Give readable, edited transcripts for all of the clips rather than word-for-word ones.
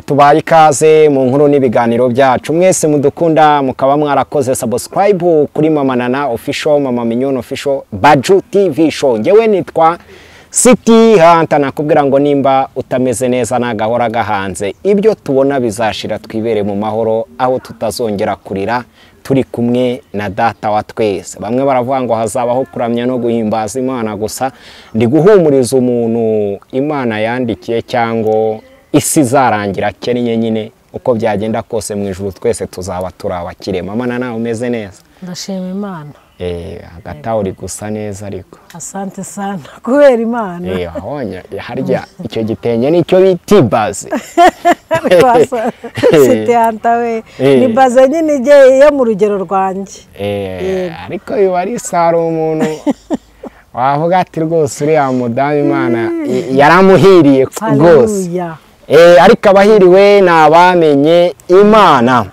Tubaye ikaze mu nkuru n'ibiganiro byacu, mwese mudukunda mukaba mwarakoze subscribe kuri Mama Nana Official, Mama Mignone Official, Baju TV Show. Ngewe nitwa City Hunter, nakubwira ngo nimba utameze neza nagahora gahanze, ibyo tubona bizashira, twibere mu mahoro aho tutazongera kurira, turi kumwe na data wa twese. Bamwe baravuga ngo hazabaho kuramya no guhimbaza Imana gusa. Ndi guhumuriza umuntu Imana yandikiye cyangwa isi izarangira kennye nyine, uko byagenda kose mu ijuru twese tuzaba turi abakire. Mama Nana, umeze neza? Ndashima Imana. Hagati aho uri gusa neza ariko. Asante sana kubera Imana. Wabonye harya icyo gitenge nicyo bita ibaze. City Hunter we, ni baze nyine ijye yo mu rugero rwanjye. Ariko biba ari saro umuntu wavuga ati rwose uriya mudamu Imana yaramuhiriye rwose. Ariko abahiriwe ni abamenye Imana.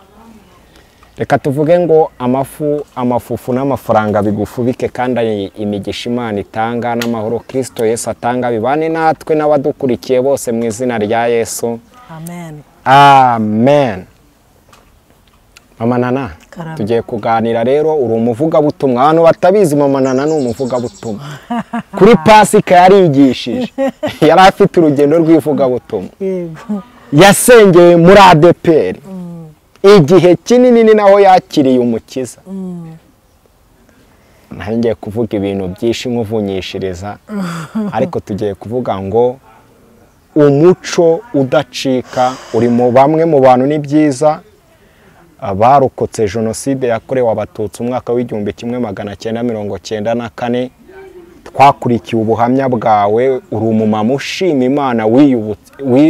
Reka tuvuge ngo amafu, amafufu n'amafaranga bigufubike, kandi imigisha Imana itanga n'amahoro Kristo Yesu atanga bibane natwe n'abadukurikiye bose mu izina rya Yesu. Amen. Amen. Mama Nana, tugiye kuganira rero. Uri umuvugabutumwa, abantu batabizi Mama Nana ni umuvugabutumwa. Kuri Pasika yarigishije, yari afite urugendo rw'ivugabutumwa. Yasengeye muri ADEPR igihe kinini, ni naho yakiriye umukiza. Ngiye kuvuga ibintu byinshi nkuvunyishiriza, ariko tugiye kuvuga ngo umuco udacika uri mu bamwe mu bantu. Ni byiza abarokotse jenoside yakorewe Abatutsi umwaka w'1994. Twakurikiye ubuhamya bwawe, uri umumama ushima Imana,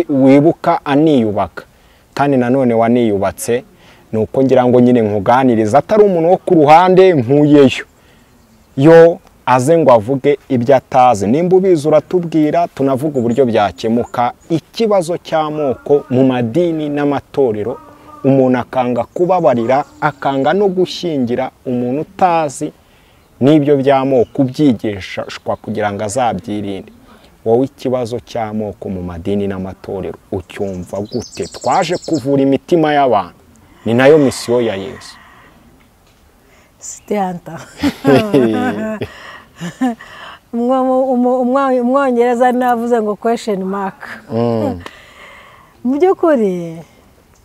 wibuka aniyubaka, kandi nanone waniyubatse. Nuko ngira ngo nyine nkuganiriza, atari umuntu wo ku ruhande nkuyeyo yo aze ngo avuge ibyo atazi. Nimba ubizi uratubwira, tunavuga uburyo byakemuka ikibazo cy'amoko mu madini n'amatorero. Umuntu akanga kubabarira, akanga no gushyingira umuntu utazi n'ibyo by'amoko ubyigishwa kugira ngo azabyirinde. Wowe ikibazo cy'amoko mu madini n'amatorero ucyumva gute? Twaje kuvura imitima y'abantu, ni nayo misiyo ya Yesu. City Hunter, Umwongereza navuze ngo question mark. Mu by'ukuri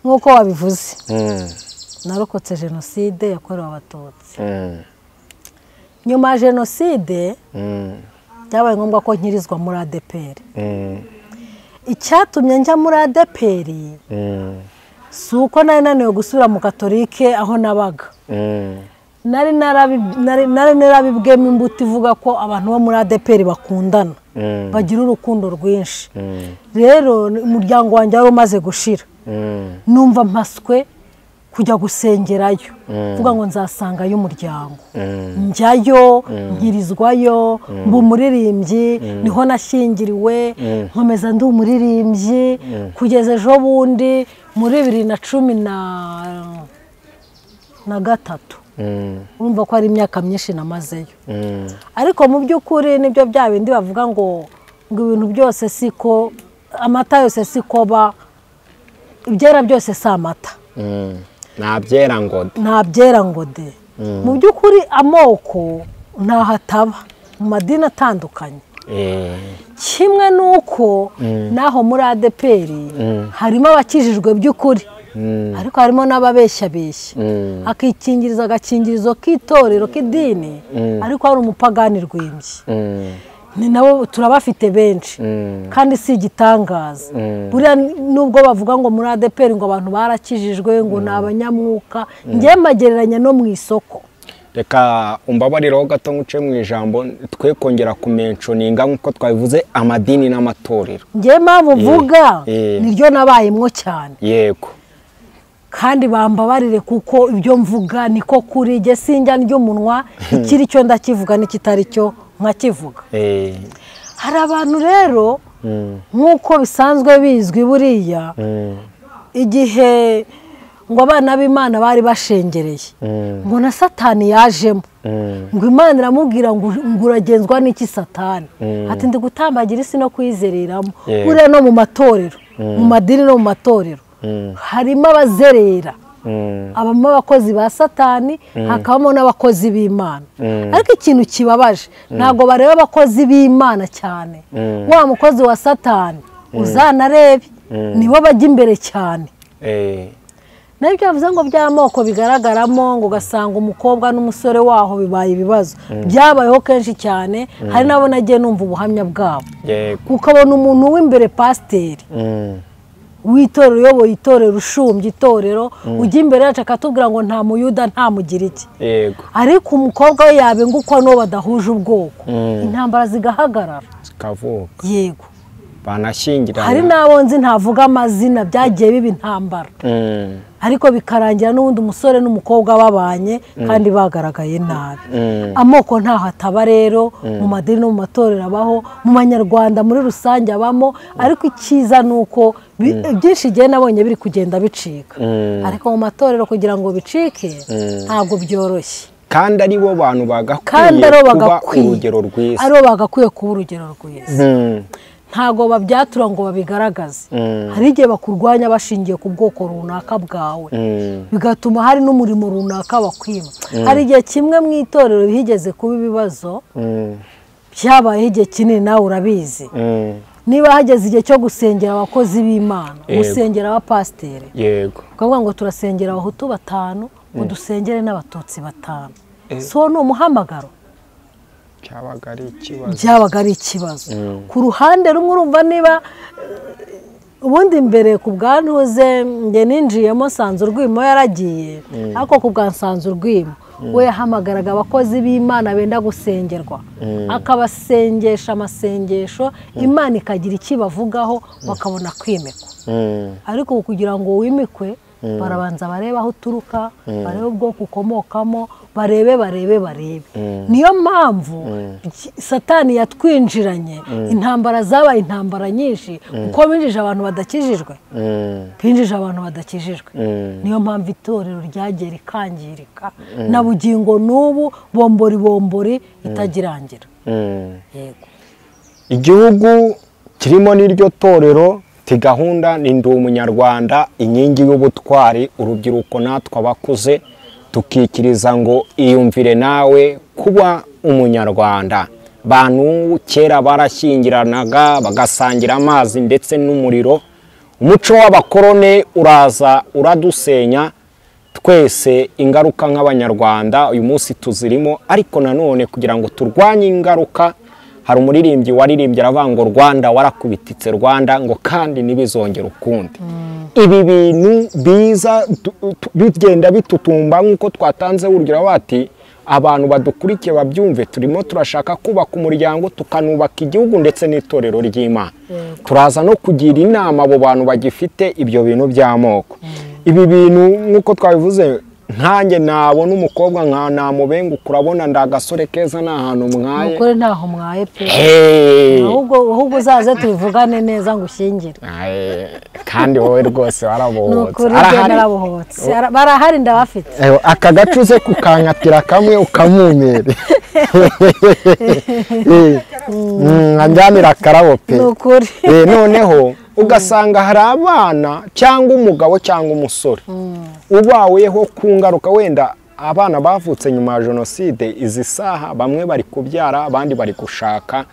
nk'uko wabivuze, narokotse jenoside yakorewe Abatutsi. Nyuma ya jenoside byabaye ngombwa ko nkirizwa muri ADEPR. Icyatumye njya muri ADEPR si uko nari naniwe gusubira mu katolike aho nabaga. Nari narabibwemo imbuto ivuga ko abantu bo muri ADEPR bakundana, bagira urukundo rwinshi. Rero umuryango wanjye wari umaze gushira, numva mpaswe kujya gusengerayo, mvuga ngo nzasangayo umuryango. Njyayo, nkirizwayo, mba umuririmbyi, niho nashyingiriwe, nkomeza ndi umuririmbyi kugeza ejo bundi muri 2013. Urumva ko ari imyaka myinshi namazeyo. Ariko mu by'ukuri nibyo bya bindi bavuga ngo ibintu byose siko amata yose siko ba, ibyera byose si amata. Nta byera ngo de. Nta byera ngo de. Mu by'ukuri amoko ntaho ataba mu madini atandukanye. Kimwe n'uko naho muri ADEPR harimo abakijijwe by'ukuri, ariko harimo n'ababeshyabeshya, akikingiriza agakingirizo k'itorero k'idini, ariko hari umupagani rwimbye. Ni nabo turabafite benshi, kandi si igitangaza. Buriya nubwo bavuga ngo muri ADEPR ngo abantu barakijijwe, ngo ni abanyamwuka, njye mbagereranya no mu isoko. Reka umbabariraho gato nkuce mu ijambo, twe kongera kumentioninga nk'uko twabivuze amadini n'amatorero. Njye mpamvu mvuga niryo nabayemwo cyane. Yego. Kandi bambabarire kuko ibyo mvuga niko kuri jye, sinjya ry'umunwa, ikiri cyo ndakivuga n'ikitari cyo nkakivuga. Hari abantu rero nk'uko bisanzwe bizwi buriya, igihe ngo abana b'Imana bari bashengereye, ngo na Satani yajemo, ngo Imana iramubwira ngo uragenzwa n'iki Satani? Ati ndi gutambagira isi no kuyizereramo. Buriya no mu matorero mu madini no mu matorero harimo abazerera, abamo abakozi ba Satani, hakabamo n'abakozi b'Imana. Ariko ikintu kibabaje, ntabwo bareba abakozi b'Imana cyane, wa mukozi wa Satani uzanarebe nibo bajya imbere cyane. Nabyo bavuze ngo by'amoko bigaragaramo, ngo ugasanga umukobwa n'umusore waho bibaye ibibazo. Byabayeho kenshi cyane, hari nabo nagiye numva ubuhamya bwabo. Kuko abona umuntu w'imbere pasiteri w'itorero, uyoboye itorero, ushumbye itorero, ujya imbere yacu akatubwira ngo nta muyuda nta mugiriki. Ariko umukobwa we yabengukwa n'uwo badahuje ubwoko, intambara zigahagarara, zikavuka. Yego, banashyingirana. Hari n'abo nzi ntavuga amazina, byagiye biba intambara, ariko bikarangira n'ubundi umusore n'umukobwa babanye kandi bagaragaye nabi. Amoko ntaho ataba rero, mu madini no mu matorero abaho, mu banyarwanda muri rusange abamo, ariko icyiza ni uko byinshi igihe nabonye biri kugenda bicika. Ariko mu matorero kugira ngo bicike ntabwo byoroshye. Kandi ari bo bantu bagakwiye kuba urugero rwiza. Ari bo bagakwiye kuba urugero rwiza. Ntago babyatura ngo babigaragaze. Hari igihe bakurwanya bashingiye ku bwoko runaka bwawe, bigatuma hari n'umurimo runaka bakwima. Hari igihe kimwe mu itorero higeze kuba ibibazo, byabaye igihe kinini nawe urabizi. Niba hageze igihe cyo gusengera abakozi b'Imana, gusengera abapasiteri, yego, ukavuga ngo turasengera abahutu 5, ngo dusengere n'abatutsi 5. So ni umuhamagaro. Byabaga ari ikibazo. Ku ruhande rumwe urumva niba ubundi mbere ku bwa Ntuze nge ninjiyemo Nsanzurwimo yaragiye, ariko ku bwa Nsanzurwimo we yahamagaraga abakozi b'Imana benda gusengerwa, akabasengesha amasengesho, Imana ikagira icyo ibavugaho bakabona kwimikwa. Ariko kugira ngo wimikwe barabanza barebe aho uturuka, barebe ubwoko ukomokamo, barebe barebe barebe. Niyo mpamvu Satani yatwinjiranye, intambara zabaye intambara nyinshi, kuko binjije abantu badakijijwe. Binjije abantu badakijijwe. Niyo mpamvu itorero ryagiye rikangirika, na bugingo n'ubu bombori bombori itagirangira. Yego. Igihugu kirimo n'iryo torero ti gahunda ni ndi umunyarwanda, inkingi y'ubutwari, urubyiruko natwe abakuze tukikiriza ngo iyumvire nawe kuba umunyarwanda. Bantu kera barashyingiranaga bagasangira amazi ndetse n'umuriro. Umuco w'abakorone uraza uradusenya twese, ingaruka nk'abanyarwanda uyu munsi tuzirimo. Ariko nanone kugira ngo turwanye ingaruka, hari umuririmbyi waririmbye aravuga ngo Rwanda warakubititse Rwanda, ngo kandi ntibizongera ukundi. Ibi bintu biza bigenda bitutumba nk'uko twatanze urugero bati abantu badukurikiye babyumve, turimo turashaka kubaka umuryango tukanubaka igihugu ndetse n'itorero ry'Imana. Turaza no kugira inama abo bantu bagifite ibyo bintu by'amoko. Ibi bintu nk'uko twabivuze, nkanjye nabona umukobwa nka namubenguka, urabona ndagasore keza nta hantu mwaye. Ukuri ntaho mwaye pe. Ahubwo uzaze tubivugane neza ngo ushyingire. Kandi wowe rwose warabohotse. Arahari, barahari ndabafite. Aka gacuze kukankatira kamwe ukamumere. Nkanjyanira akarabo pe. Nukuri. Noneho ugasanga hari abana cyangwa umugabo cyangwa umusore ubaweho ku ngaruka, wenda abana bavutse nyuma ya jenoside, izi saha bamwe bari kubyara abandi bari gushaka,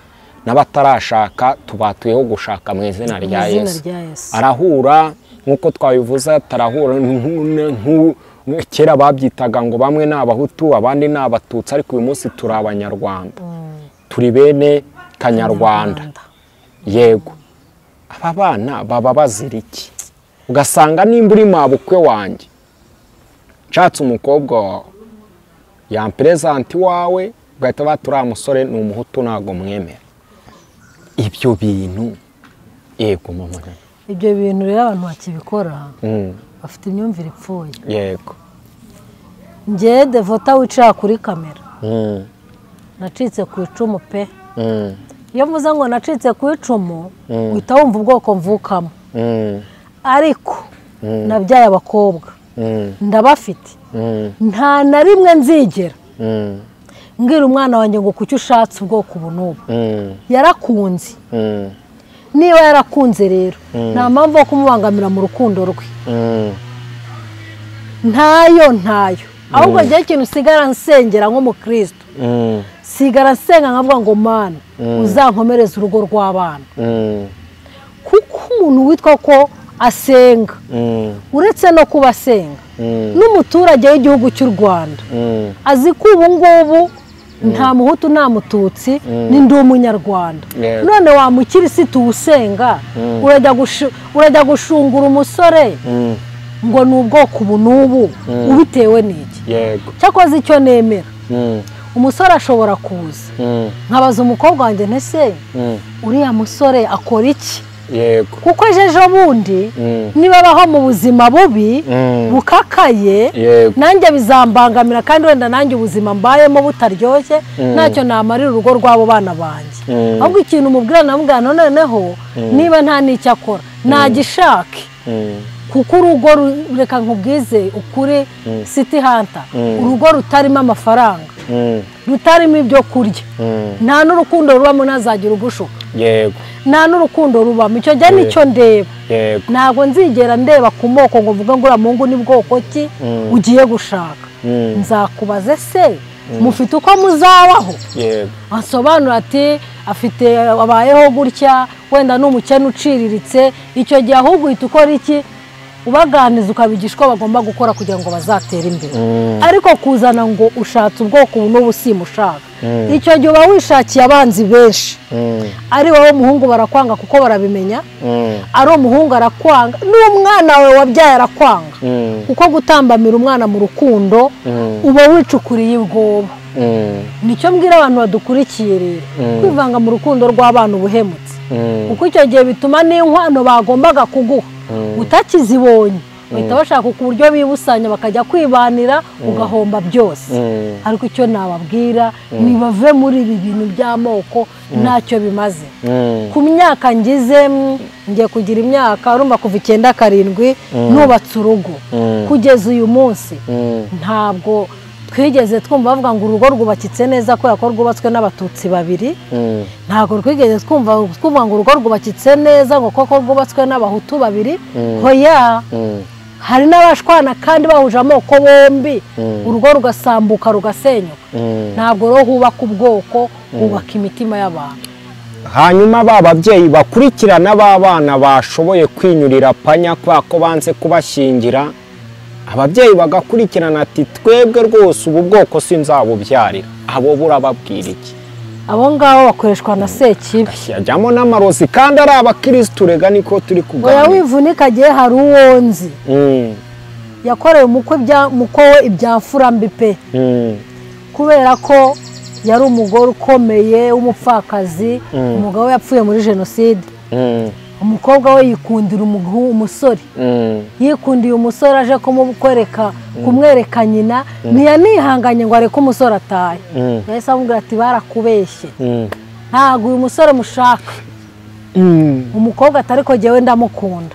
n'abatarashaka tubatuyeho gushaka mu izina rya Yesu. Arahura nk'uko twabivuze, atarahura kera babyitaga ngo bamwe ni abahutu abandi ni abatutsi, ariko uyu munsi turi abanyarwanda, turi bene kanyarwanda. Yego, aba bana baba bazira iki? Ugasanga nimba uri mabukwe wanjye nshatse umukobwa wawe yamperezanti wawe, ugahita batura musore ni umuhutu ntago mwemera. Ibyo bintu, yego mama, ibyo bintu rero abantu bakibikora bafite imyumvire ipfuye. Yego, njye Devota wicara kuri kamera nacitse ku icumu pe. Iyo mvuze ngo nacitse ku icumu uhita wumva ubwoko mvukamo, ariko nabyaye abakobwa ndabafite, nta na rimwe nzigera mbwira umwana wanjye ngo kuki ushatse ubwoko ubu n'ubu. Yarakunze. Niba yarakunze rero nta mpamvu yo kumubangamira mu rukundo rwe. Ntayo ahubwo njye ikintu usigara nsengera nk'umukristo, sigara nsenga nkavuga ngo Mana uzankomereze urugo rw'abana. Kuko umuntu witwa ko asenga, uretse no kuba asenga, n'umuturage w'igihugu cy'u Rwanda azi ko ubu ngubu nta muhutu nta mututsi, ni ndi umunyarwanda. None wa mukirisitu usenga urajya gushungura umusore ngo ni ubwoko ubu n'ubu ubitewe n'iki? Cyakoze icyo nemera, umusore ashobora kuza nkabaza umukobwa wanjye ntese uriya musore akora iki? Kuko ejo bundi niba baho mu buzima bubi bukakaye, nanjye bizambangamira, kandi wenda nanjye ubuzima mbayemo butaryoshye, ntacyo namarira urugo rw'abo bana banjye. Ahubwo ikintu umubwira namubwira noneho niba nta n'icyo akora nagishake, kuko urugo reka nkubwize ukuri City Hunter, urugo rutarimo amafaranga, rutarimo ibyo kurya, nta n'urukundo rubamo, ntazagira ugushuka. Nta n'urukundo rubamo. Icyo njya nicyo ndeba. Ntabwo nzigera ndeba ku moko ngo mvuge ngo uriya muhungu ni bwoko ki ugiye gushaka. Nzakubaze se mufite uko muzabaho? Asobanura ati afite abayeho gutya, wenda ni umukene uciriritse. Icyo gihe ahubwo uhita ukora iki? Ubaganiza ukabigisha uko bagomba gukora kugira ngo bazatere imbere. Ariko kuzana ngo ushatse ubwoko ubu n'ubu simushaka, icyo gihe uba wishakiye abanzi benshi. Ari wowe umuhungu barakwanga kuko barabimenya, ari umuhungu arakwanga, n'umwana wawe wabyaye arakwanga, kuko gutambamira umwana mu rukundo uba wicukuriye ubwoba. Nicyo mbwira abantu badukurikiye rero, kwivanga mu rukundo rw'abana ubuhemutse, kuko icyo gihe bituma n'inkwano bagombaga kuguha utakizibonye, bahita bashaka ku buryo bibusanya bakajya kwibanira, ugahomba byose. Ariko icyo nababwira, nibave muri ibi bintu by'amoko, ntacyo bimaze. Ku myaka ngize, ngiye kugira imyaka urumva kuva 97 nubatse urugo kugeza uyu munsi, ntabwo twigeze twumva bavuga ngo urugo rwubakitse neza kubera ko rwubatswe n'abatutsi babiri. Ntabwo twigeze twumva ngo urugo rwubakitse neza ngo koko rwubatswe n'abahutu babiri. Hoya, hari n'abashwana kandi bahuje amoko bombi, urugo rugasambuka rugasenyuka. Ntabwo rero hubaka ubwoko, hubaka imitima y'abantu. Hanyuma ba babyeyi bakurikirana b'abana bashoboye kwinyurira panya kubera ko banze kubashyingira, ababyeyi bagakurikirana ati twebwe rwose ubu bwoko sinzabubyarira, abo burababwira iki? Abo ngabo bakoreshwa na Sekibi, yajyamo n'amarozi kandi ari abakirisitu. Rega niko turi kuganira. Oya wivunika, gihe hari uwo nzi yakorewe umukwe we ibya mfura mbi pe, kubera ko yari umugore ukomeye w'umupfakazi, umugabo we yapfuye muri jenoside. Umukobwa we yikundira umusore, yikundiye umusore aje kumwereka nyina, ntiyanihanganye ngo areke umusore atahe. Yahise amubwira ati barakubeshye, ntabwo uyu musore mushaka. Umukobwa atari ko jyewe ndamukunda.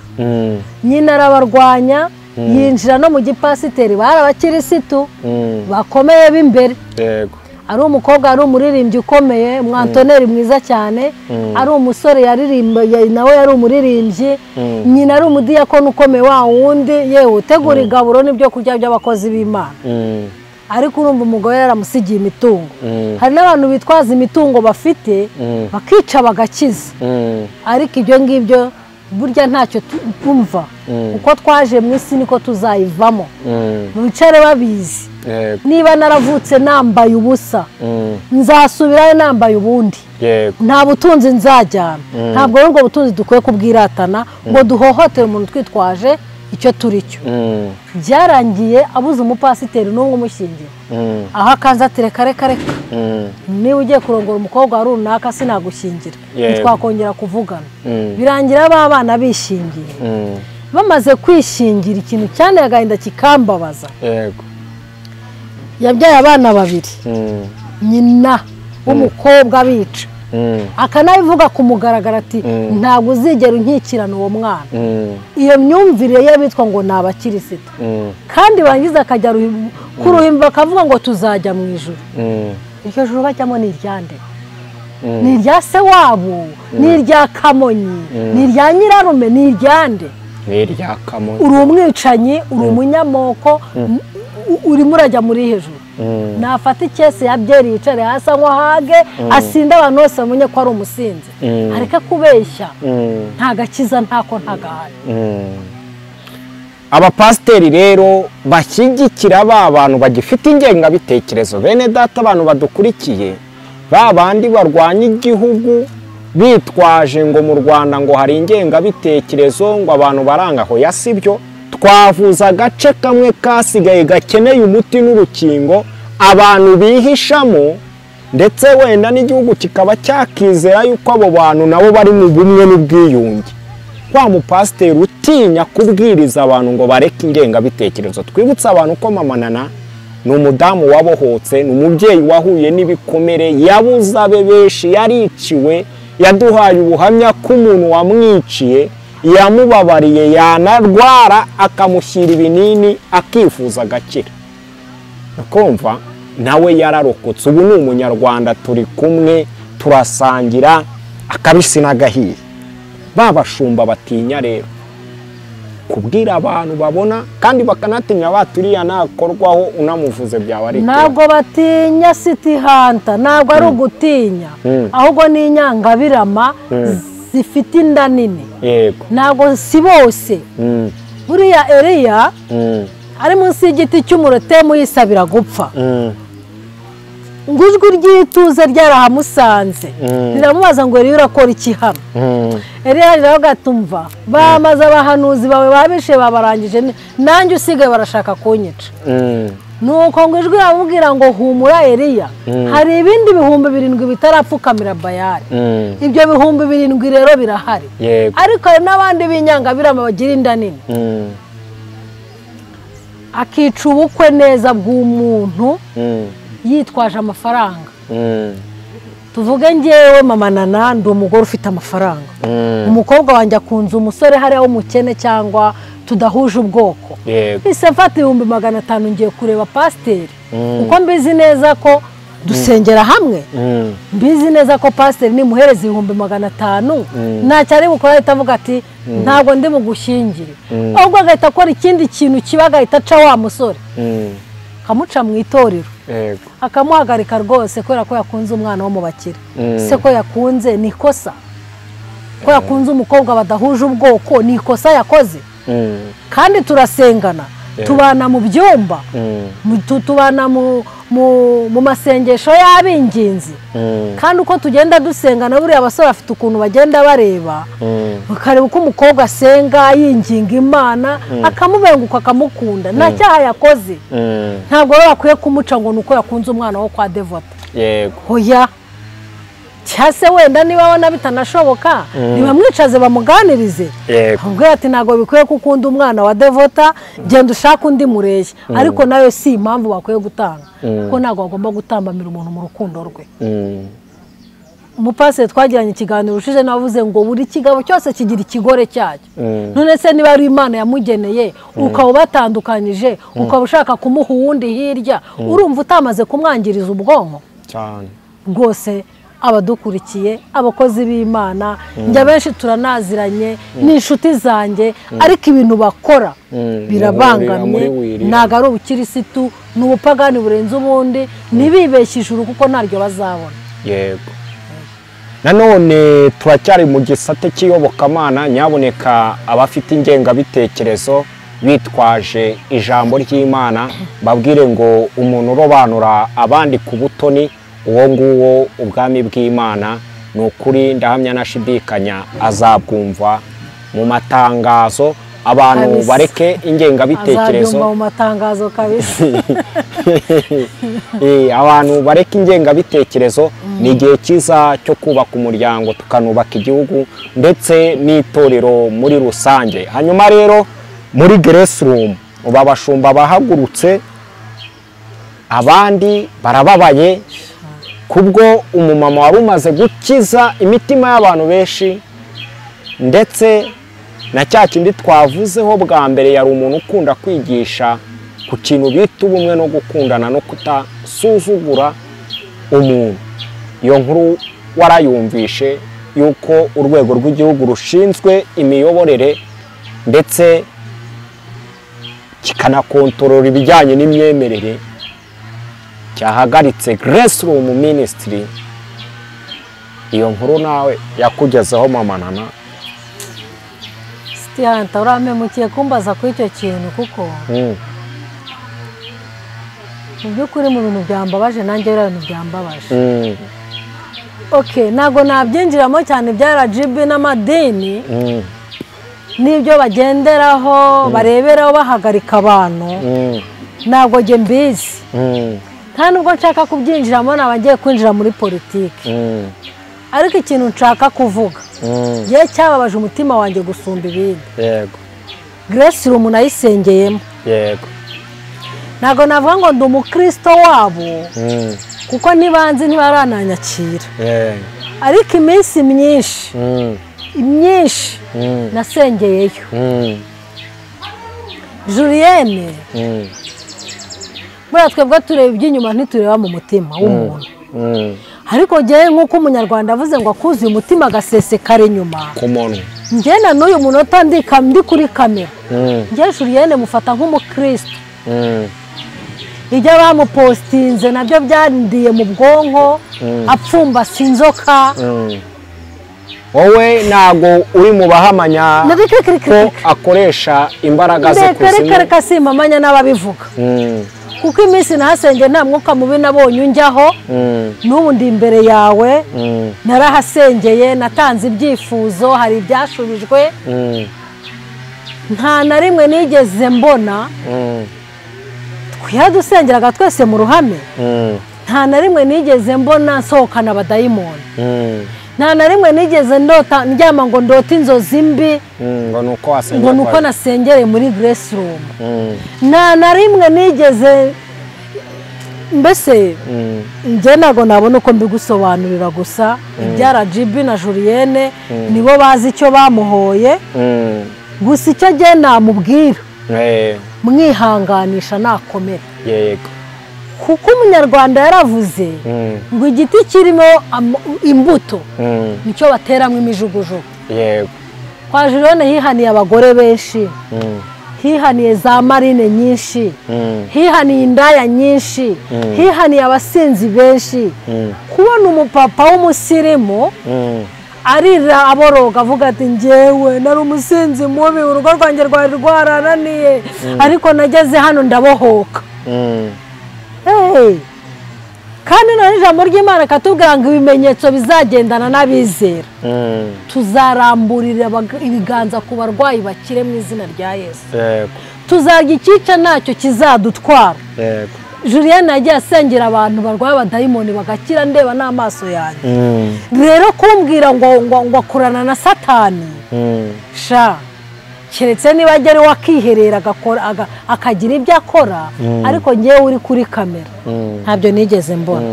Nyina arabarwanya, yinjira no mu gipasiteri, bari abakirisitu bakomeye b'imbere. Ari umukobwa ari umuririmbyi ukomeye, umwantoneri mwiza cyane, ari umusore yaririmba nawe yari umuririmbyi, nyina ari umudiyakoni ukomeye wa wundi yewe utegura igaburo n'ibyo kurya by'abakozi b'Imana. Ariko urumva umugore yaramusigiye imitungo. Hari n'abantu bitwaza imitungo bafite bakica bagakiza, ariko ibyo ngibyo burya ntacyo twumva. Uko twaje mu isi niko tuzayivamo. Bicare babizi. Niba naravutse nambaye ubusa, nzasubirayo nambaye ubundi. Nta butunzi nzajyana. Ntabwo rero ubwo butunzi dukwiye kubwiratana ngo duhohotere umuntu twitwaje icyo turi cyo. Byarangiye abuze umupasiteri n'umwe umushyingira. Aho akanze ati reka reka reka, niba ugiye kurongora umukobwa runaka sinagushyingira, ntitwakongera kuvugana. Birangira ba bana bishingiye. Bamaze kwishingira, ikintu cyane agahinda kikambabaza. Yabyaye abana babiri, nyina w'umukobwa bica, akanabivuga ku mugaragaro ati ntabwo uzigera unkikirana uwo mwana. Iyo myumvire ye bitwa ngo ni abakirisitu, kandi bangiza akajya ku ruhimbi bakavuga ngo tuzajya mu ijuru. Iryo juru bajyamo ni iryande? Ni irya se wabo, ni irya Kamonyi, ni irya nyirarume, ni irya nde? Ni irya Kamonyi. Uri umwicanyi, uri umunyamoko, urimo urajya muri hejuru. Nafata ikese ya byeri yicare hasi anywa hage, asinde abantu bose bamenye ko ari umusinzi. Areke kubeshya, nta gakiza ntako ntagahari. Abapasiteri rero bashyigikira ba bantu bagifite ingengabitekerezo, bene data abantu badukurikiye, ba bandi barwanya igihugu bitwaje ngo mu Rwanda ngo hari ingengabitekerezo ngo abantu baranga, aho ya sibyo. Twavuza agace kamwe kasigaye gakeneye umuti n'urukingo abantu bihishamo, ndetse wenda n'igihugu kikaba cyakizera yuko abo bantu nabo bari mu bumwe n'ubwiyunge. Wa mupasiteri utinya kubwiriza abantu ngo bareke ingengabitekerezo. Twibutse abantu ko Mama Nana ni umudamu wabohotse, ni umubyeyi wahuye n'ibikomere, yabuze abe benshi, yariciwe, yaduhaye ubuhamya ko umuntu wamwiciye yamubabariye, yanarwara akamushyira ibinini akifuza agakira. Ukumva nawe yararokotse, ubu ni umunyarwanda, turi kumwe turasangira akabisi n'agahiye. Babashumba batinya rero kubwira abantu babona, kandi bakanatinya baturiya nakorwaho unamuvuze byaba ari ntabwo batinya City Hunter, ntabwo ari ugutinya, ahubwo ni inyangabirama zifite inda nini. Yego, ntabwo si bose. Buriya Eliya ari munsi y'igiti cy'umurotemu yisabira gupfa, ngo ijwi ry'ituze ryarahamusanze riramubaza ngo Eliya urakora iki hano? Eliya riravuga ati umva, bamaze abahanuzi bawe babishe babarangije, nanjye usigaye barashaka kunyica. Nuko ngo ijwi riramubwira ngo humura Eliya, hari ibindi 7,000 bitarapfukamira Bayali. Ibyo 7,000 rero birahari, ariko hari n'abandi b'inyangabirama bagira inda nini. Akica ubukwe neza bw'umuntu yitwaje amafaranga. Tuvuge ngewe Mama Nana ndi umugore ufite amafaranga, umukobwa wanjye akunze umusore hariya w'umukene cyangwa tudahuje ubwoko, ise mfata 500,000 ngiye kureba pasiteri, kuko mbizi neza ko dusengera hamwe, mbizi neza ko pasiteri nimuhereza 500,000 ntacyo ari bukore, ahita avuga ati ntabwo ndi bugushyingire, ahubwo agahita akora ikindi kintu kiba, agahita aca wa musore akamuca mu itorero, akamuhagarika rwose kubera ko yakunze umwana wo mu bakire. Se ko yakunze ni ikosa, ko yakunze umukobwa badahuje ubwoko ni ikosa yakoze. Kandi turasengana, tubana mu byumba, tubana mu masengesho y'abinginzi, kandi uko tugenda dusengana buriya abasore bafite ukuntu bagenda bareba, bakareba uko umukobwa asenga yinginga Imana, akamubenguka akamukunda, nta cyaha yakoze. Ntabwo rero bakwiye kumuca ngo ni uko yakunze umwana wo kwa Devota. Yego, hoya cyase wenda niba abona bitanashoboka ntibamwicaze bamuganirize, ubwo ati ntabwo bikwiye ko ukunda umwana wa Devota, genda ushaka undi mureshya. Ariko nayo si impamvu bakwiye gutanga, kuko ntabwo bagomba gutambamira umuntu mu rukundo rwe. Umupasiteri twagiranye ikiganiro ushize navuze ngo buri kigabo cyose kigira ikigore cyacyo. None se niba ari Imana yamugeneye ukaba batandukanyije, ukaba ushaka kumuha uwundi hirya, urumva utamaze kumwangiriza ubwonko cyane rwose. Abadukurikiye, abakozi b'Imana, njya benshi turanaziranye, ni inshuti zanjye, ariko ibintu bakora birabangamye, ntabwo ari ubukirisitu, ni ubupagani burenze ubundi. Ntibibeshye ijuru kuko ntaryo bazabona. Yego, nanone turacyari mu gisate cy'iyobokamana, nyaboneka abafite ingengabitekerezo bitwaje ijambo ry'Imana babwire ngo umuntu urobanura abandi ku butoni, uwo nguwo ubwami bw'Imana ni ukuri ndahamya nashidikanya azabwumva mu matangazo. Abantu bareke ingengabitekerezo, azabwumva mu matangazo kabisa. Abantu bareke ingengabitekerezo, ni igihe cyiza cyo kubaka umuryango tukanubaka igihugu ndetse n'itorero muri rusange. Hanyuma rero muri Grace Room ubu abashumba bahagurutse, abandi barababaye kubwo umumama wari umaze gukiza imitima y'abantu benshi, ndetse na cya kindi twavuzeho bwa mbere, yari umuntu ukunda kwigisha ku kintu bita ubumwe no gukundana no kutasuzugura umuntu. Iyo nkuru warayumvishe yuko urwego rw'igihugu rushinzwe imiyoborere ndetse kikanakontorora ibijyanye n'imyemerere cyahagaritse Grace Room Ministry. Iyo nkuru nawe yakugezeho mama Nana? Sitihanta urampemukiye kumbaza kuri icyo kintu kuko mu by'ukuri mu bintu byambabaje nanjye biriya bintu byambabaje. Okay, ntabwo nabyinjiramo cyane bya RGB n'amadini n'ibyo bagenderaho bareberaho bahagarika abantu, ntabwo njye mbizi, nta nubwo nshaka kubyinjiramo, naba ngiye kwinjira muri politiki. Ariko ikintu nshaka kuvuga ngiye cyababaje umutima wanjye gusumba ibindi. Yego. Grace Room nayisengeyemo. Yego. Ntabwo navuga ngo ndi umukristo wabo kuko ntibanzi ntibarananyakira. Ariko iminsi myinshi myinshi nasengeyeyo. Julienne buriya twebwe tureba iby'inyuma ntitureba mu mutima w'umuntu. Ariko njyewe nk'uko umunyarwanda avuze ngo akuzuye umutima agasesekara inyuma. Njye na n'uyu munota ndi kuri kamera, njye Julienne mufata nk'umukristo. Ibyo bamupostinze nabyo byandiye mu bwonko, apfumbase inzoka. Wowe ntago uri mu bahamanya ko akoresha imbaraga ze kuzimu? Reka simpamanya n'ababivuga, kuko iminsi nahasengeye nta mwuka mubi nabonye unjyaho. N'ubu ndi imbere yawe, narahasengeye, natanze ibyifuzo, hari ibyashubijwe. Nta na rimwe nigeze mbona twihadusengeraga twese mu ruhame, nta na rimwe nigeze mbona nsohokana abadayimoni, nta na rimwe nigeze ndota ndyama ngo ndote inzozi mbi ngo nuko nasengereye muri Grace Room. Nta na rimwe nigeze, mbese njye ntabwo nabona uko mbigusobanurira, gusa ibya RGB na Julienne nibo bazi icyo bamuhoye. Gusa icyo njye namubwira, mwihanganisha nakomera. Yego. Kuko umunyarwanda yaravuze ngo igiti kirimo imbuto nicyo bateramo imijugujugu. Yego. Kwa Julienne hihaniye abagore benshi, hihaniye za marine nyinshi, hihaniye indaya nyinshi, hihaniye abasinzi benshi. Kubona umupapa w'umusirimu arira aboroga avuga ati njyewe nari umusinzi mubi, urugo rwanjye rwari rwarananiye, ariko nageze hano ndabohoka. Kandi none ijambo ry'Imana katubwira ngo ibimenyetso bizagendana n'abizera, tuzaramburira ibiganza ku barwayi bakire mu izina rya Yesu. Tuzarya icyica ntacyo kizadutwara. Julienne yagiye asengera abantu barwaye abadayimoni bagakira ndeba n'amaso yanjye. Rero kumbwira ngo ngo akorana na Satani, sha keretse niba agera wakiherera agakora akagira ibyo akora, ariko ngewe uri kuri kamera ntabyo nigeze mbona,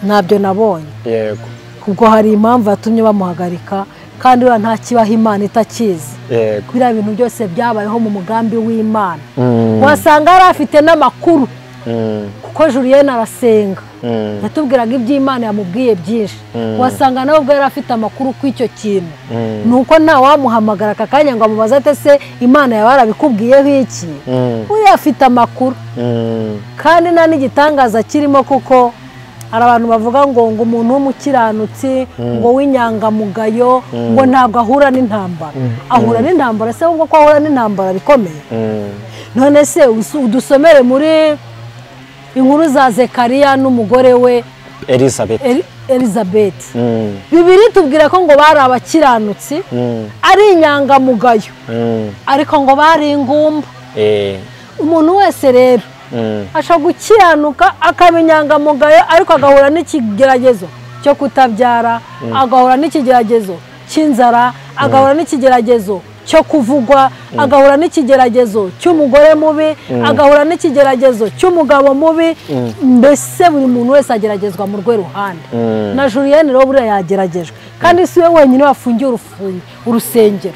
ntabyo nabonye. Yego. Ubwo hari impamvu yatumye bamuhagarika, kandi uriya nta kibaho Imana itakizi. Yego. Biriya bintu byose byabayeho mu mugambi w'Imana. Wasanga yari afite n'amakuru, kuko Julienne arasenga, yatubwiraga iby'Imana yamubwiye byinshi. Wasanga nawe ubwo yari afite amakuru ku icyo kintu, nuko nta wamuhamagara aka kanya ngo amubaze ate se Imana yaba yarabikubwiyeho iki? Uriya afite amakuru. Kandi nta n'igitangaza kirimo, kuko hari abantu bavuga ngo ngo umuntu w'umukiranutsi, ngo w'inyangamugayo, ngo ntabwo ahura n'intambara. Ahura n'intambara se ubwo ko ahura n'intambara bikomeye? None se udusomere muri inkuru za Zekariya n'umugore we Elizabeth. Bibiri tubwira ko ngo bari abakiranutsi, ari inyangamugayo, ariko ngo bari ingumba. Umuntu wese rero ashobora gukiranuka akaba inyangamugayo, ariko agahura n'ikigeragezo cyo kutabyara, agahura n'ikigeragezo cy'inzara, agahura n'ikigeragezo cyo kuvugwa, agahura n'ikigeragezo cy'umugore mubi, agahura n'ikigeragezo cy'umugabo mubi. Mbese buri muntu wese ageragezwa mu rwe ruhande. Na Julienne rero buriya yageragejwe, kandi si we wenyine wafungiye urusengero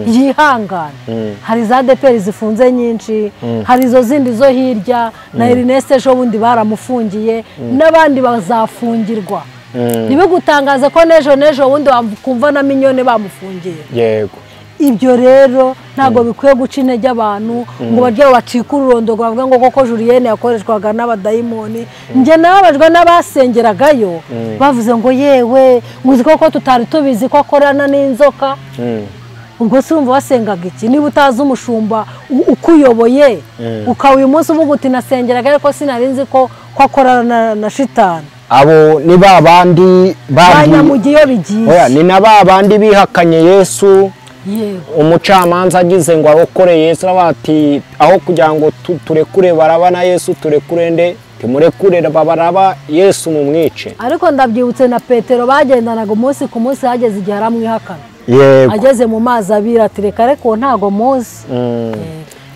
yihangana. Hari za DPR zifunze nyinshi, hari izo zindi zo hirya, na Ernest ejo bundi baramufungiye, n'abandi bazafungirwa. Ntibigutangaze ko n'ejo n'ejo wundi wakumva na Mignone bamufungiye. Yego. Ibyo rero ntabwo bikwiye guca intege abantu ngo barye bacike ururondogoro bavuga ngo koko Julienne yakoreshwaga n'abadayimoni. Njye nababajwe n'abasengeragayo bavuze ngo yewe muzi koko tutari tubizi ko akorana n'inzoka. Ubwo se urumva wasengaga iki niba utazi umushumba ukuyoboye, ukaba uyu munsi uvuga uti nasengeraga ariko sinari nzi ko akorana na shitani. Abo ni ba bandi banyamugiye bigiye. Oya, ni na ba bandi bihakanye Yesu. Umucamanza agize ngo arokore Yesu bati aho kugira ngo turekure Baraba na Yesu turekure nde, timurekure Baraba Yesu mumwice. Ariko ndabyibutse na Petero bagendanaga umunsi ku munsi, hageze igihe aramwihakana. Yego. Ageze mu mazi abira ati reka reko ntago muzi.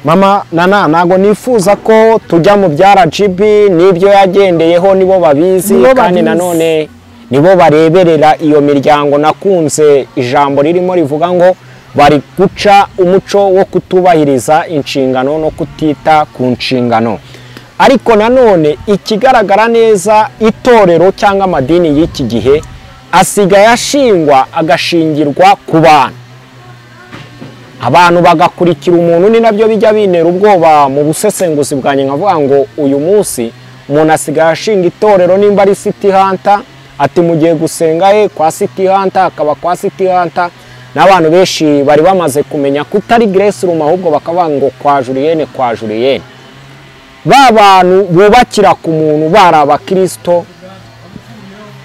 Mama Nana, ntago nifuza ko tujya mu bya RGB n'ibyo yagendeyeho, nibo babizi kandi nanone nibo bareberera iyo miryango. Nakunze ijambo ririmo rivuga ngo bari guca umuco wo kutubahiriza inshingano no kutita ku nshingano. Ariko nanone ikigaragara neza, itorero cyangwa amadini y'iki gihe asigaye ashingwa agashingirwa ku bantu, abantu bagakurikira umuntu. Ni nabyo bijya bintera ubwoba mu busesenguzi bwanjye, nkavuga ngo uyu munsi umuntu asigaye ashinga itorero nimba ari City Hunter, ati mugiye gusenga he kwa City Hunter, akaba kwa City Hunter. N'abantu benshi bari bamaze kumenya kutari Grace Room, ahubwo bakavuga ngo kwa Julienne, kwa Julienne. Ba bantu bubakira ku muntu bari abakristo,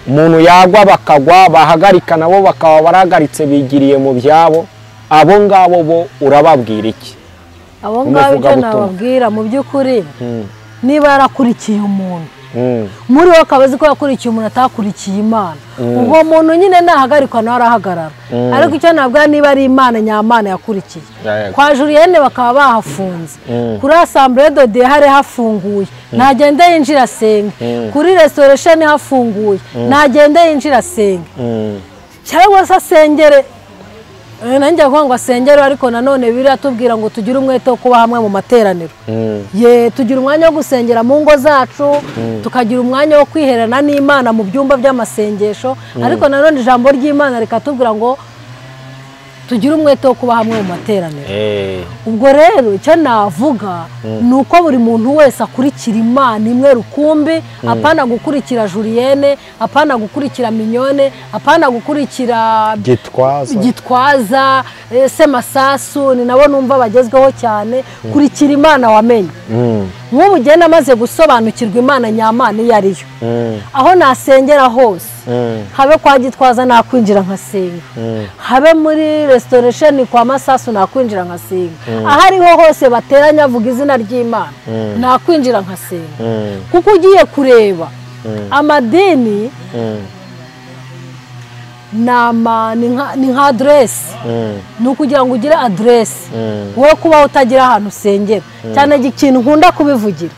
umuntu yagwa bakagwa, bahagarika nabo bakaba barahagaritse bigiriye mu byabo. Abo ngabo bo urababwira iki? Abo ngabo icyo nababwira mu by'ukuri, niba yarakurikiye umuntu muri we akaba azi ko yakurikiye umuntu atakurikiye Imana, ubwo muntu nyine nahagarikwa nawe arahagarara. Ariko icyo nabwira, niba ari Imana nyamana yakurikiye, kwa Julienne bakaba bahafunze, kuri Assemblée de Dieu hari hafunguye, ntagende yinjira asenge, kuri Restoration hafunguye, ntagende yinjira asenge, cyangwa se asengere. Nanjye kuvuga ngo asengere, ariko nanone biratubwira ngo tugire umwete wo kuba hamwe mu materaniro. Ye, tugira umwanya wo gusengera mu ngo zacu, tukagira umwanya wo kwiherana n'Imana mu byumba by'amasengesho, ariko nanone ijambo ry'Imana rikatubwira ngo tugire umwete wo kuba hamwe mu materaniro. Ubwo rero icyo navuga ni uko buri muntu wese akurikira Imana imwe rukumbi, apana gukurikira Julienne, apana gukurikira Mignone, apana gukurikira Gitwaza, Semasasu, ni nabo numva bagezweho cyane. Kurikira Imana wamenye. Nk'ubu ugenda amaze gusobanukirwa Imana nyamana iyo ariyo, aho nasengera hose, habe kwa Gitwaza nakwinjira nkasenga, habe muri Restoration kwa Masasu nakwinjira nkasenga, aho ariho hose bateranya avuga izina ry'Imana nakwinjira nkasenga. Kuko ugiye kureba amadini ni nka adresse, ni ukugira ngo ugire adresse, wowe kuba utagira ahantu usengera. Cyane ikintu nkunda kubivugira,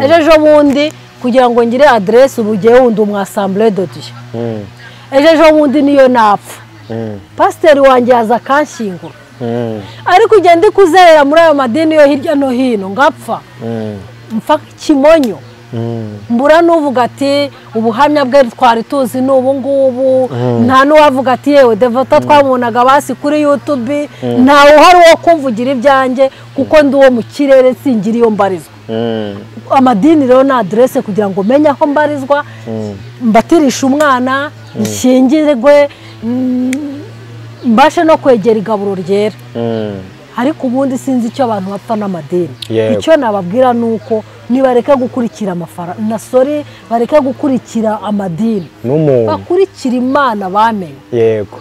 ejo ejo bundi kugira ngo ngire adresse ubu ugiye wundi umu Assemblée de Dieu, ejo ejo bundi niyo napfa pasiteri wanjye yaza akanshyingura. Ariko ugenda kuzerera muri ayo madini yo hirya no hino ngapfa mpfa kimonyo, mbura n'uvuga ati ubuhamya bwe twari tuzi n'ubu ngubu, nta n'uwavuga ati yewe Devota twamubonaga basi kuri YouTube, ntawe uhari wo kumvugira ibyanjye kuko ndi uwo mu kirere singira iyo mbarizwa. Amadini rero ni adresse kugira ngo menye aho mbarizwa, mbatirishe umwana, nshyingirwe, mbashe no kwegera igaburo ryera. Ariko ubundi sinzi icyo abantu bapfa n'amadini. Icyo nababwira nuko nibareka gukurikira amafaranga na sorry, bareka gukurikira amadini, bakurikira Imana bamenye. Yego.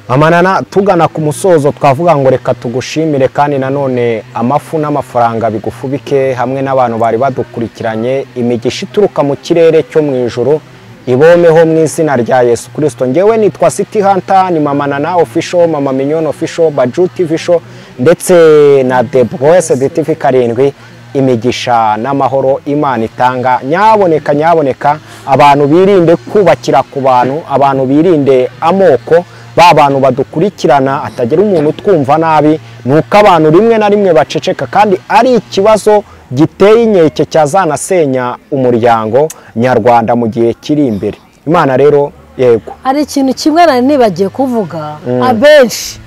Mama Nana, tugana ku musozo twavuga ngo reka tugushimire, kandi nanone amafu n'amafaranga bigufubike hamwe n'abantu bari badukurikiranye. Imigisha ituruka mu kirere cyo mu ijuru ibomeho mu izina rya Yesu Kristo. Ngewe nitwa City Hunter, ni Mama Nana Official, Mama Mignone Official, Baju TV Show ndetse na Debroese TV 7. Imigisha n'amahoro Imana itanga nyaboneka nyaboneka. Abantu birinde kubakira ku bantu, abantu birinde amoko, ba bantu badukurikirana atagira umuntu twumva nabi. Nuko abantu rimwe na rimwe baceceka, kandi ari ikibazo giteye inkeke cyazanasenya umuryango nyarwanda mu gihe kiri imbere. Imana rero yego. Hari ikintu kimwe nari nibagiye kuvuga, abenshi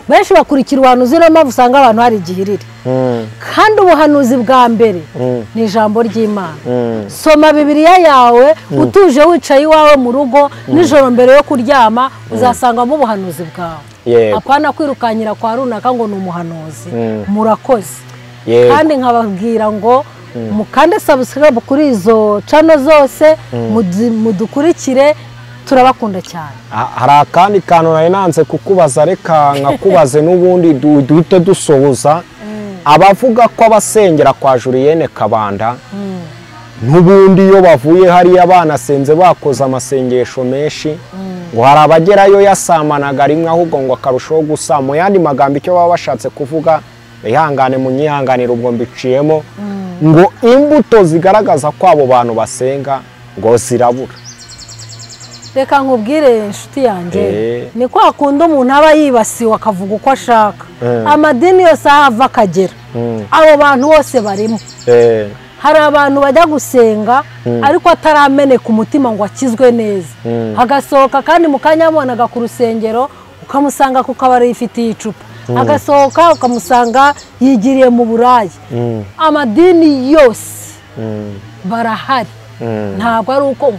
benshi bakurikira ubuhanuzi, niyo mpamvu usanga abantu hari igihiriri. Kandi ubuhanuzi bwa mbere ni ijambo ry'Imana. Soma Bibiliya yawe utuje, wicaye iwawe mu rugo nijoro mbere yo kuryama, uzasangamo ubuhanuzi bwawe. Apana kwirukanyira kwa runaka ngo ni umuhanuzi. Murakoze. Kandi nkababwira ngo mukande subscribe kuri izo channel zose, mudukurikire, turabakunda cyane. Hari akandi kantu nari nanze kukubaza, reka nkakubaze n'ubundi duhite dusohoza. Abavuga ko abasengera kwa Julienne Kabanda n'ubundi iyo bavuye hariya banasenze bakoze amasengesho menshi, ngo hari abagerayo yasamanaga rimwe ahubwo ngo akarushaho gusa. Mu yandi magambo icyo baba bashatse kuvuga, ihangane munyihanganire ubwo mbiciyemo, ngo imbuto zigaragaza ko abo bantu basenga ngo zirabura. Reka nkubwire inshuti yanjye, ni kwa kundi umuntu aba yibasiwe akavuga uko ashaka. Amadini yose ahava akagera, abo bantu bose barimo. Hari abantu bajya gusenga ariko atarameneka umutima ngo akizwe neza, agasohoka kandi mu kanya yamubonaga ku rusengero ukamusanga ku kabari yifitiye icupa, agasohoka ukamusanga yigiriye mu buraya. Amadini yose barahari, ntabwo ari uko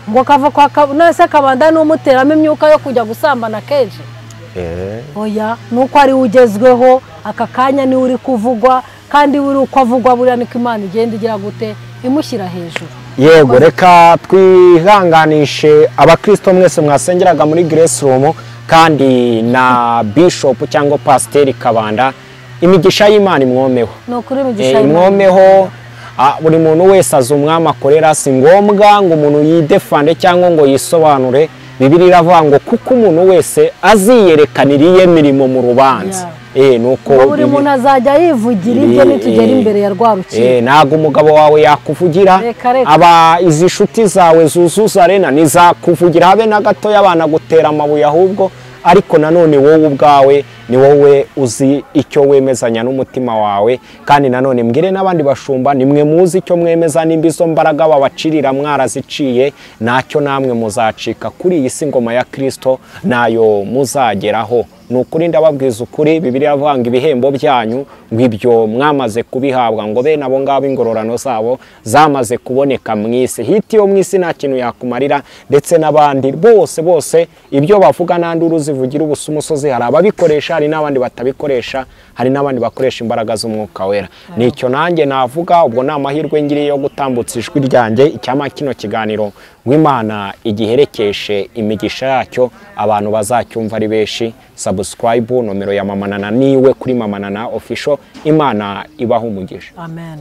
ngo kava kwa nase Kabanda n'umuteramo imyuka yo kujya gusambana kenshi. Oya, nuko ari ugezweho aka kanya ni uri kuvugwa, kandi uri uko avugwa buriya niko Imana igenda igira gute imushyira hejuru. Yego, reka twihanganishe abakristo mwese mwasengeraga muri Grace Room kandi na Bishop cyangwa Pasiteri Kabanda, imigisha y'Imana imwomeho. Ni ukuri imigisha imwomeho. Buri muntu wese azi umwami akorera, si ngombwa ngo umuntu yidefande cyangwa ngo yisobanure. Bibiliya iravuga ngo kuko umuntu wese aziyerekanira iye mirimo mu rubanza. Nuko buri muntu azajya yivugira ibyo nitugera imbere ya rwa rukiko. Ntabwo umugabo wawe yakuvugira, aba izi nshuti zawe zuzuza arena nizakuvugira habe na gato y'abana gutera amabuye ahubwo, ariko nanone wowe ubwawe ni wowe uzi icyo wemezanya n'umutima wawe. Kandi nanone mbwire n'abandi bashumba, nimwe muzi icyo mwemeza, nimba izo mbaraga babacirira mwaraziciye, nacyo namwe muzacika kuri iyi si ngoma ya Kristo nayo muzageraho. Ni ukuri ndababwiza ukuri, Bibiliya iravuga ngo ibihembo byanyu ngo ibyo mwamaze kubihabwa, ngo bene abo ngabo ingororano zabo zamaze kuboneka mu isi. Hiti yo mu isi nta kintu yakumarira, ndetse n'abandi bose bose ibyo bavuga n'andi uruzivugira ubusa umusozi, hari ababikoresha, hari n'abandi batabikoresha, hari n'abandi bakoresha imbaraga z'umwuka wera. Nicyo nanjye navuga, ubwo ni amahirwe ngiriye yo gutambutsa ijwi ryanjye, icyama kino kiganiro w'Imana igiherekeshe imigisha yacyo, abantu bazacyumva ari benshi. Subscribe, nomero ya Mama Nana niwe kuri Mama Nana Official. Imana ibahe umugisha. Amen.